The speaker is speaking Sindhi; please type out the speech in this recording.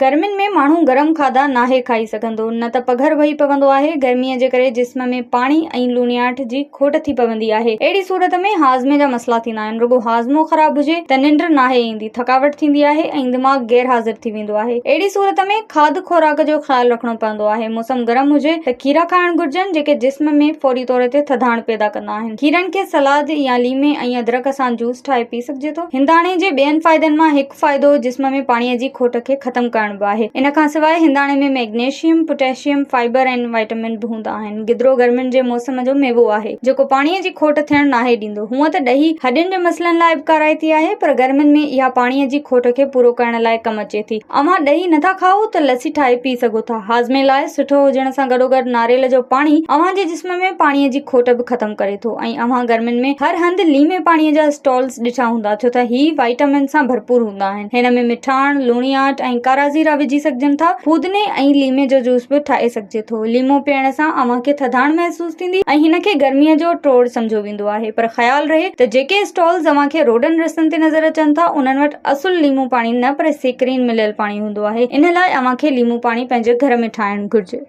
گرمين ۾ ماڻهو گرم کاڌا ناهي کائي سگهندو، نه ته پگهر وهي پوندو آهي. گرميء جي ڪري جسم ۾ پاڻي ۽ لوڻياٺ جي کوٽ ٿي پوندي آهي. اهڙي صورت ۾ هاضمي جا مسئلا ٿيندا آهن. رڳو هاضمو خراب هجي ته ننڊ ناهي ايندي، ٿڪاوٽ ٿيندي آهي ۽ دماغ غير حاضر ٿي ويندو آهي. اهڙي صورت ۾ کاڌ خوراڪ جو خيال رکڻو پوندو آهي. موسم گرم هجي ته کيرا کائڻ گهرجن، جيڪي جسم ۾ فوري طور تي ٿڌاڻ پيدا ڪندا آهن. کيرن کي سلاد يا ليمي ۽ ادرڪ سان جوس ٺاهي پي سگهجي ٿو. هنداڻي جي ٻين فائدن مان هڪ فائدو جسم ۾ پاڻي جي کوٽ کي ختم ڪرڻ به آهي. ان کان سواء هنداڻي ۾ ميگنيشيم، پوٽيشيم، فائبر ۽ وائٽامن به هوندا آهن. گدرو گرمين جي موسم جو ميوو آهي، جيڪو پاڻي جي کوٽ ٿيڻ ناهي ڏيندو. هونء ته ڏهي هڏين جي مسئلن لاء به ڪارائتي آهي، پر گرمين ۾ اها پاڻي جي کوٽ کي پورو ڪرڻ لاء ڪم اچي ٿي. اوهان ڏهي نٿا کائو ته لسي ٺاهي پي سگهو ٿا. هاضمي لاء سٺو هجڻ سان گڏوگڏ ناريل جو پاڻي اوهان جي جسم ۾ پاڻي جي کوٽ به ختم ڪري ٿو ۽ اوهان گرمين ۾ هر هنڌ ليمي پاڻي جا اسٽالز ڏٺا هوندا ڇو ته هي وائٽامن سان ڀرپور هوندا آهن. هن ۾ مٺاڻ، لوڻياٺ ۽ ڪارا زيرا وجهي سگهجن ٿا. ڦودني ۽ ليمي جو جوس به ٺاهي سگهجي ٿو. ليمو پيئڻ سان اوهان کي ٿڌاڻ محسوس ٿيندي ۽ هن کي گرميء جو ٽوڙ سمجهيو ويندو آهي. پر خيال رهي ته جيڪي اسٽالز اوهان کي روڊن رستن تي نظر اچن ٿا انهن وٽ اصل ليمو پاڻي نه پر سيڪرين مليل پاڻي هوندو آهي. ان لاء اوهان کي ليمو پاڻي پنهنجي گهر ۾ ٺاهڻ گهرجي.